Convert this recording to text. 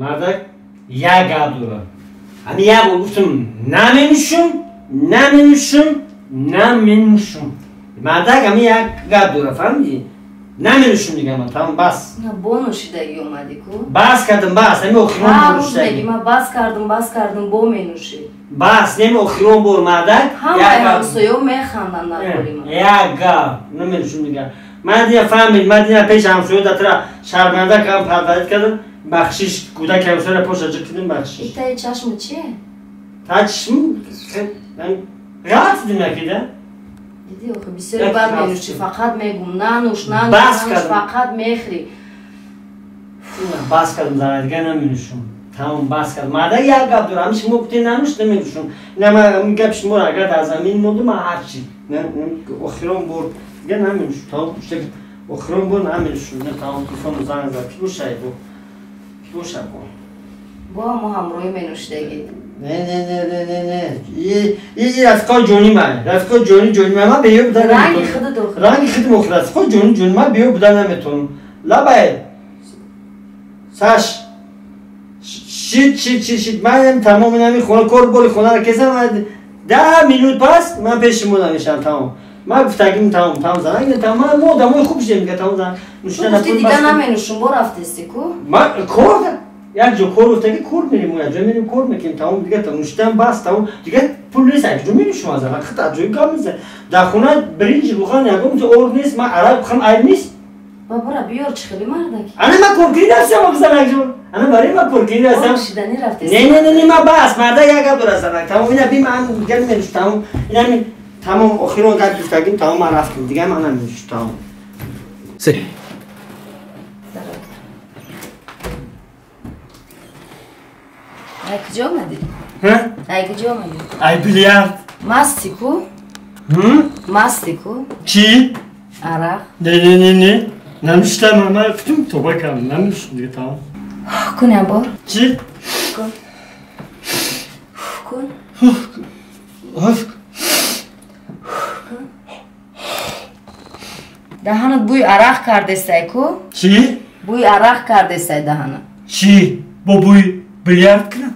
Мардак як гап дорад. Ҳамин як бор гуфтам наменӯшум, наменӯшум, наменӯшум. Мардак ҳамин як гап дорад, фаҳмидӣ? Наменӯшум дигар ман, тамом бас. На бо нӯшидагӣ омадӣ ку? Бас кардам, бас, ҳамин охирон бор нӯшидагӣ. Ман бас кардам, бас кардам, бо менӯшӣ. Бас, нем охирон бор мардак. Ҳамаи ҳамсоё механданд дар бори ман. Як гап, наменӯшум дигар. Ман дина фаҳмид, ман дина пеш ҳамсоё датра шарманда кардам, парварид кардам. Бахшиш, кӯдаки ҳамсояро поша ҷиқ кардем, бахшиш. Итаи чашму чие? Та чишм ғалат дидим якида. Диди охи бисёри бад менӯшӣ, фақат мегум нанӯш, нанӯш, фақат мехӯрӣ. Бас кардам зана, дигар наменӯшум. Тамом бас кардам. Мардак як гап дорам, ҳамин шумо гуфтед нанӯш, наменӯшум. Ина ман гапи шуморо агар дар замин мондум, ман ҳарчи охирон бор дигар наменӯшум. Тамом охирон бор наменӯшум. Тамом телефону занг зад. Ки бошад бо? Ки бошад бо? Бо мо ҳамроҳӣ менӯшидагӣ. Не, не, не, не, не, не. И рафиқои ҷони ман, рафиқои ҷони ҷони ман, ман беё буда наметавонам. Ранги худат охир. Ранги худам охир, рафиқои ҷони ҷони ман беё буда наметавонам. Лабай. Саш. Шит, шит, шит, шит. Ман тамом ин хона кор бори хонаро кесам, 10 минут пас ман пеши шумо намешавам, тамом. Ман гуфтагим тамом, тамом зан. Тамом, мо одамои хуб шудем, дигар тамом зан. Нӯшидан гуфти дигар наменӯшум, бо рафтести ку? Ман кор як ҷо кор гуфтаги кор мерем, як ҷо мерем кор мекунем, тамом дигар нӯшидан бас, тамом дигар пул нест, як ҷо менӯшум аз ҳақиқат аз ҷои гап нест. Дар хона биринҷ руған ягон ҷо орд нест, ман арақ бихӯрам айб нест. Бабара биёр чӣ хели мардаки? Ана ман коркунӣ рафтам зан як ҷо. Ана барои ман коркунӣ рафтам. Нӯшиданӣ рафтести? Не, не, не, не, ман бас, мардак як гап дорад занак. Тамом ина би ман дигар менӯшам, тамом. Ина тамом охирон гап гуфтагим, тамом ман рафтам, дигар ман наменӯшам, тамом. Се. Ай куҷо омадӣ? Ай куҷо омадӣ? Ай билярд. Масти ку? Масти ку? Чӣ? Арақ. Не, не, не, не. Нанӯшидам, ман гуфтам тоба кардам, нанӯшидам дигар тамом. Кун як бор. Чӣ? Кун. Кун. Кун. Даҳанат бӯи арақ кардестай ку? Чӣ? Бӯи арақ кардестай даҳанат. Чӣ? Бо бӯи билярд кунам?